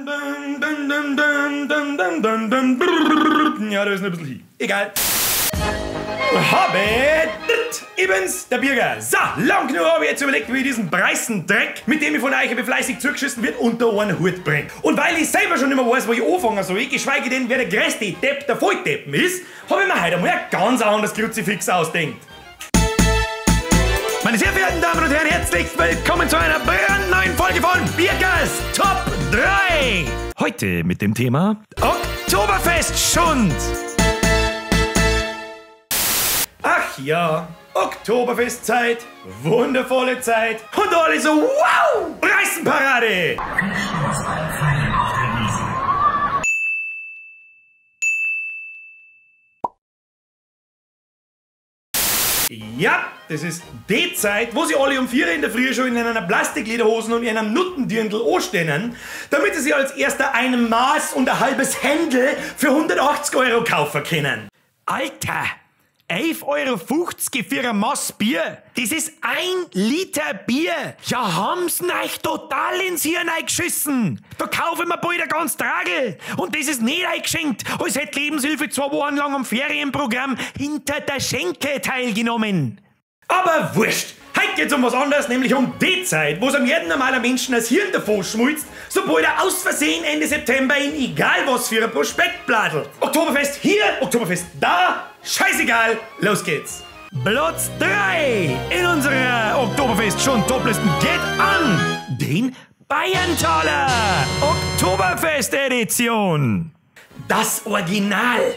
Ja, da ist noch ein bisschen hin. Egal. Habe, ich bin's, der Birger. So, lang genug habe ich jetzt überlegt, wie ich diesen Preisendreck, mit dem ich von euch fleißig zugeschissen wird, unter einen Hut bringe. Und weil ich selber schon nicht mehr weiß, wo ich anfangen soll, geschweige denn, wer der größte Depp der Volldeppen ist, habe ich mir heute einmal ein ganz anderes Kruzifix ausdenkt. Meine sehr verehrten Damen und Herren, herzlich willkommen zu einer brandneuen Folge von Birgers Top 3. Heute mit dem Thema Oktoberfest-Schund. Ach ja, Oktoberfestzeit, wundervolle Zeit und alle so wow, Reißenparade! Ja, das ist die Zeit, wo sie alle um 4 in der Früh schon in einer Plastiklederhosen und in einem Nuttendirndl anstehen, damit sie sich als erster ein Maß und ein halbes Händel für 180 Euro kaufen können. Alter! 11,50 Euro für ein Maß Bier. Das ist 1 Liter Bier. Ja, haben's euch total ins Hirn eingeschissen. Da kaufe ich mir bald ein ganz Tragel. Und das ist nicht eingeschenkt, als hätte Lebenshilfe 2 Wochen lang am Ferienprogramm hinter der Schenke teilgenommen. Aber wurscht. Heute geht's um was anderes, nämlich um die Zeit, wo es am jeden normalen Menschen das Hirn davon schmilzt, sobald er aus Versehen Ende September in egal was für ein Prospekt bladelt. Oktoberfest hier, Oktoberfest da, scheißegal, los geht's. Platz 3 in unserer Oktoberfest schon Toplisten geht an den Bayerntaler Oktoberfest Edition. Das Original,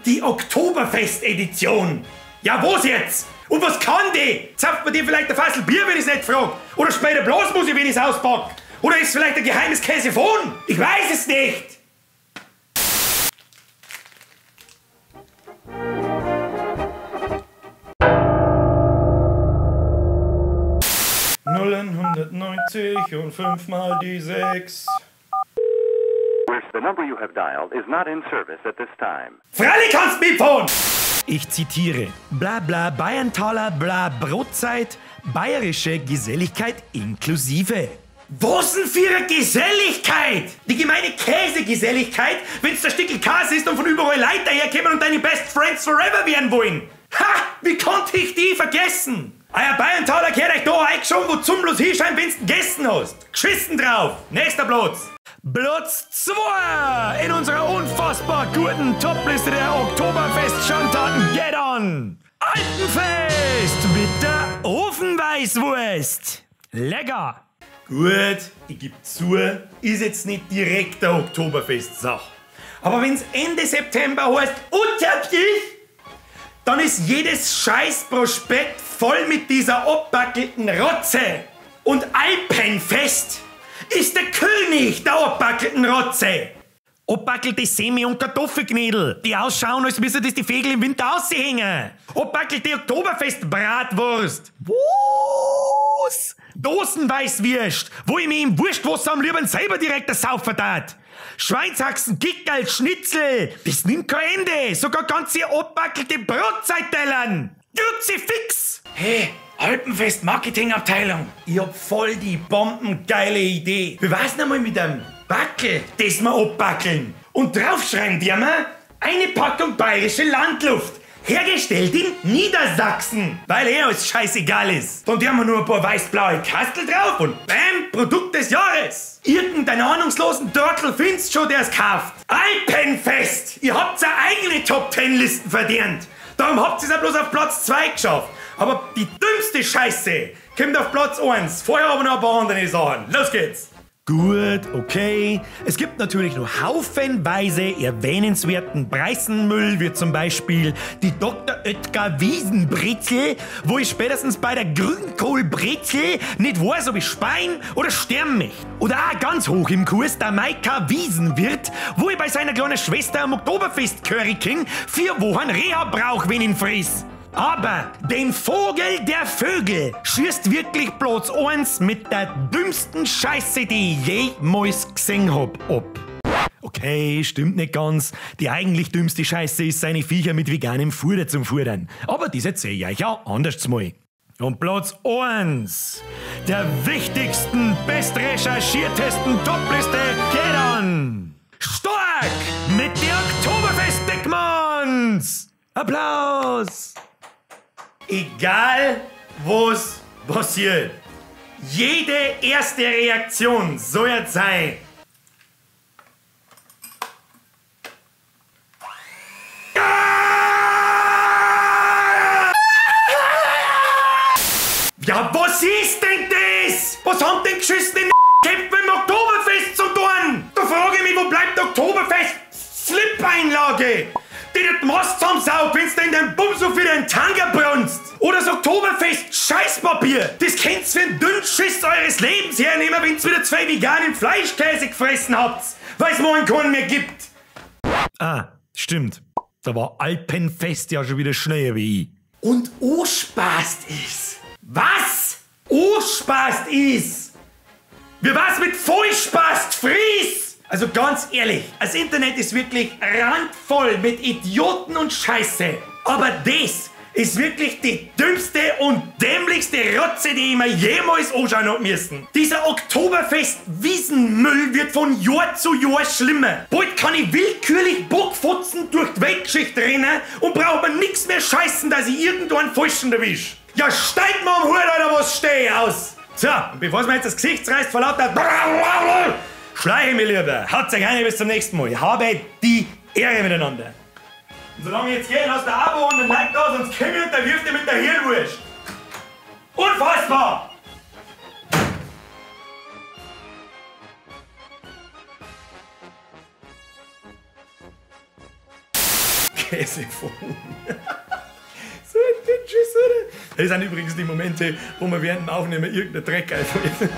die Oktoberfest Edition. Ja, wo's jetzt? Und was kann die? Zapft man dir vielleicht ein Fassel Bier, wenn ich's nicht frag? Oder später Blasmusik, wenn ich's auspack? Oder ist es vielleicht ein geheimes Käsefon? Ich weiß es nicht! ...190 und 5 mal die 6. The number you have dialed is not in service at this time. Freilich kannst du mitfahren! Ich zitiere: Bla bla Bayerntaler, bla Brotzeit, bayerische Geselligkeit inklusive. Was denn für eine Geselligkeit? Die gemeine Käsegeselligkeit, wenn's der Stickel Käse ist und von überall Leute daherkommen und deine Best Friends Forever werden wollen. Ha! Wie konnte ich die vergessen? Euer Bayerntaler kehrt euch da eingeschoben, wo zum bloß hinscheint, wenn's gegessen hast. Geschissen drauf! Nächster Platz! Platz 2 in unserer unfassbar guten Topliste der Oktoberfest-Schandtaten. Get on! Alpenfest mit der Ofenweißwurst. Lecker! Gut, ich geb zu, ist jetzt nicht direkt der Oktoberfest-Sache. Aber wenn's Ende September heißt, untertief, dann ist jedes scheiß Prospekt voll mit dieser abbackelten Rotze. Und Alpenfest ist der König der abbackelten Rotze. Abbackelte Semi- und Kartoffelknödel, die ausschauen, als müsste das die Vögel im Winter aushängen. Abbackelte Oktoberfest-Bratwurst. Was? Dosenweißwürst, wo ich mir im Wurstwasser am lieben selber direkt saufen tat. Schweinshaxen, Kickerl, Schnitzel, das nimmt kein Ende. Sogar ganze abbackelte Brotzeitellern. Kruzifix! Hey, Alpenfest Marketingabteilung. Ich hab voll die bombengeile Idee. Wir war's denn einmal mit einem Backel, das wir abbackeln. Und draufschreiben die wir eine Packung bayerische Landluft. Hergestellt in Niedersachsen, weil alles scheißegal ist. Dann haben wir nur ein paar weiß-blaue Kastel drauf und bam, Produkt des Jahres. Irgendeinen ahnungslosen Trottel findest schon, der's kauft. Alpenfest! Ihr habt ja eigene Top-10-Listen verdient. Darum habt ihr's ja bloß auf Platz 2 geschafft. Aber die dümmste Scheiße kommt auf Platz 1. Vorher aber noch ein paar andere Sachen. Los geht's! Gut, okay. Es gibt natürlich noch haufenweise erwähnenswerten Preisenmüll, wie zum Beispiel die Dr. Oetker Wiesenbrezel, wo ich spätestens bei der Grünkohlbrezel nicht weiß, ob ich speien oder sterben möchte. Oder auch ganz hoch im Kurs der Maika Wiesenwirt, wo ich bei seiner kleinen Schwester am Oktoberfest Curry King 4 Wochen Reha brauch, wenn ich ihn friss. Aber den Vogel der Vögel schießt wirklich Platz 1 mit der dümmsten Scheiße, die ich jemals gesehen hab, ab. Okay, stimmt nicht ganz. Die eigentlich dümmste Scheiße ist, seine Viecher mit veganem Futter zum Futtern. Aber das erzähl ich euch auch anders mal. Und Platz 1. der wichtigsten, bestrecherchiertesten Topliste geht an Stark mit die Oktoberfest-Dickmanns! Applaus! Egal, was passiert, jede erste Reaktion soll jetzt sein. Ja, was ist denn das? Was haben denn geschissene Kämpfe im Oktoberfest zu tun? Da frage ich mich, wo bleibt Oktoberfest Slip-Einlage? Die das Mast zusammensaugt, wenn's du in deinem Bum so für den Tanga brunst. Oder das Oktoberfest Scheißpapier. Das könnt's für den Dünnschiss eures Lebens hernehmen, wenn's wieder 2 veganen Fleischkäse gefressen habt, weil's morgen keinen mehr gibt. Ah, stimmt. Da war Alpenfest ja schon wieder schneller wie ich. Und Spaß ist. Was? Spaß ist! Wie war's mit Vollspaß, Fries? Also ganz ehrlich, das Internet ist wirklich randvoll mit Idioten und Scheiße. Aber das ist wirklich die dümmste und dämlichste Rotze, die ich mir jemals anschauen hab müssen. Dieser Oktoberfest-Wiesenmüll wird von Jahr zu Jahr schlimmer. Bald kann ich willkürlich Bockfotzen durch die Weltgeschichte rennen und braucht mir nix mehr scheißen, dass ich irgendwo einen Falschen erwisch. Ja, steigt mal am Hut, Alter, was steh ich aus? So, und bevor es mir jetzt das Gesicht reißt vor lauter schleiche mich lieber. Haut euch rein, bis zum nächsten Mal. Ich habe die Ehre miteinander. Und solange ich jetzt gehe, lasst ein Abo und ein Like da, sonst komm ich und der wirft ihr mit der Hirnwurst. Unfassbar! Käsefon. So ein Dünnschiss, oder? Das sind übrigens die Momente, wo man während dem Aufnehmen irgendein Dreck einfällt.